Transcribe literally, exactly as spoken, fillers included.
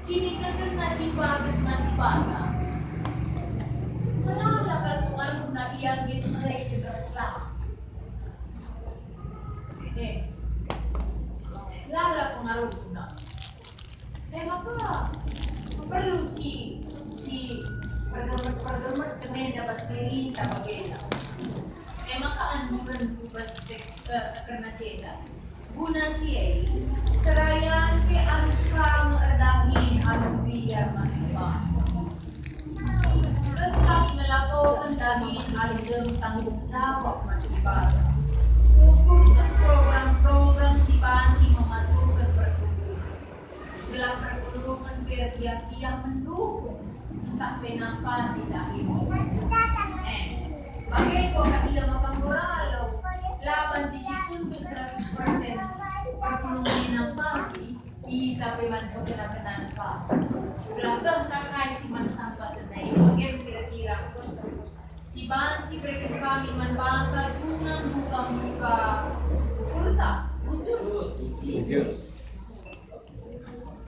Kinitekenna si bages man Dibata. Melala kal pengaruhna ia nggit mereken ras lam. Eh, lala pengaruhna. E maka perlu si, si pergermet-pergermet kemenda bas diri kita bagenda. E maka anjurenku bas teks, eh, kerna si enda. Guna si e, serayan pe arus kam erdahin alu biar man Dibata. Tetap ngelakoken dahin alu dem tanggung jawab man Dibata. Ukurken program-program si banci memajuken perpulungen. Gelah perpulungen pe ergiah-giah mendukung ntah pe nampati dahin. Eh, bage enggo ka ia maka moral, la banci situntut seratus persen perpulungen nampati, kita pe man pengkena-kenanta. Gelah teh ka kai si man sampaten nai, bage kira-kira si banci ibereken kami man banta guna mbuka-mbuka ukurta, bujur.